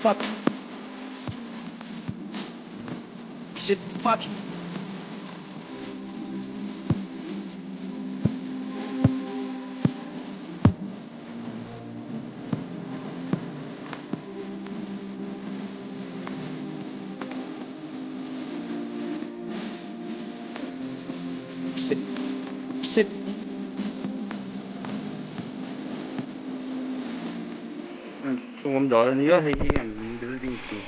Fuck. Shit. Fuck. Shit. Shit. Chhung awm dawr a nia hei hi an building tur.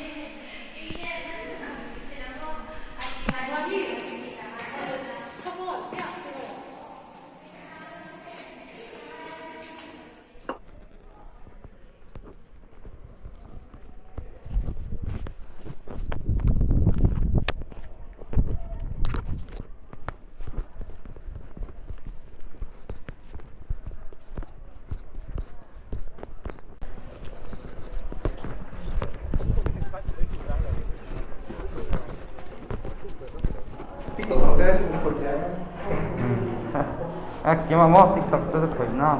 A kima maw tiktok chu ka khawih na.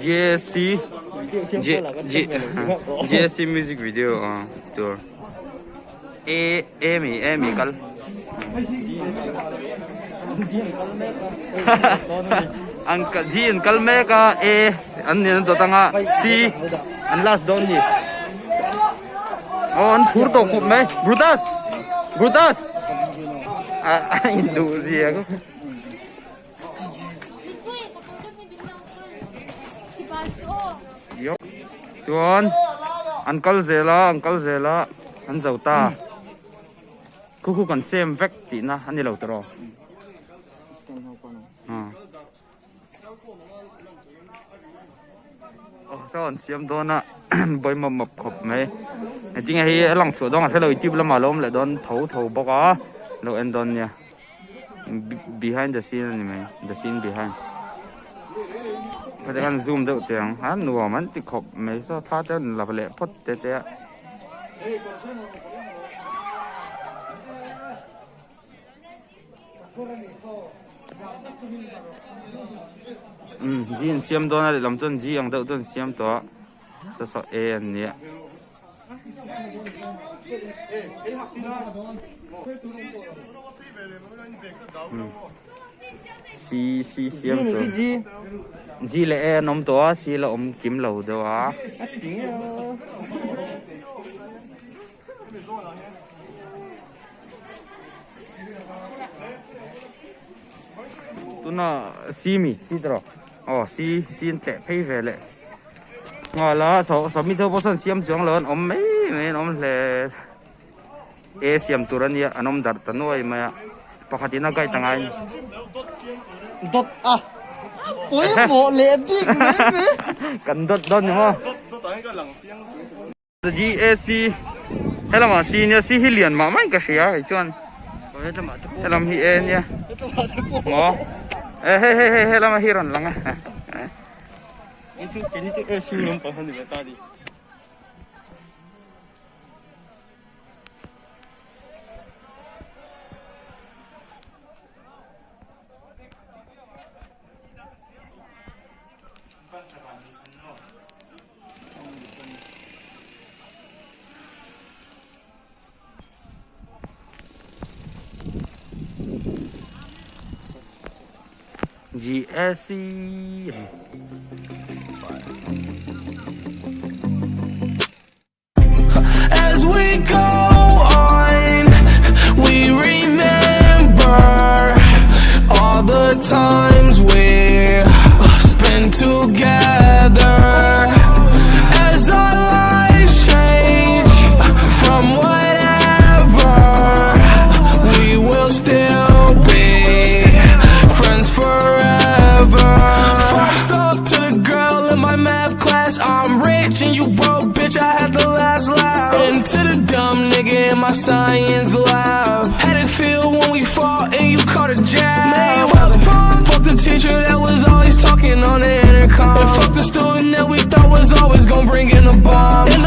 JSC J J JSC music video tur A A mi A mi kal an G an kal mek a A an nen an dawt anga C an last dawn ni aw an phur tawh khawp mai Brutus Brutus a induh zia Chuan an kal zel a an kal zel a an zo ta khu khu kan sem vek tihna a ni lo tawh aw saw an siam dawn a bawi map map khawp mai engtin nge hei a lang chhuah dawn a hrelo youtube lamah a lo awm leh dawn tho tho bawk a lo en dawn nia. Behind the scene a ni mai the scene behind heti khan zoom deuh teh ang a nuam an ti khawp mai saw thla te an la leh phawt te te a. Umm G an siam dawn a lehlam chuan G ang deuh chu an siam tawh a saw saw A an nia. C C siam tur G leh A an awm tawh a C la awm kim lo deuh a. Tuna C mi C tawh aw C C an teh phei ve leh. Nghal a saw saw mi te pawh sawn siam chuang lo an awm mai mai an awm hle e siam tur ania an awm darh ta nuai mai a pakhat in a guide angai a ni. Dawt a pawimawh leh bik mai mai. Kan dawt dawn ni maw. GAC helamah C nia C hi lian mah mah in ka hria kei chuan helam hi A nia maw e hei hei hei helam hi rawn lang a. GSC As we go on, we remember all the times we spent together. As our lives change from whatever, we will still be friends forever. First off, to the girl in my math class, I'm rich and you broke, bitch. I had the last laugh. And to the dumb nigga in my science lab. Had it feel when we fought and you caught a jab. Man, fuck, fuck the teacher that was always talking on the intercom. And fuck the student that we bomb.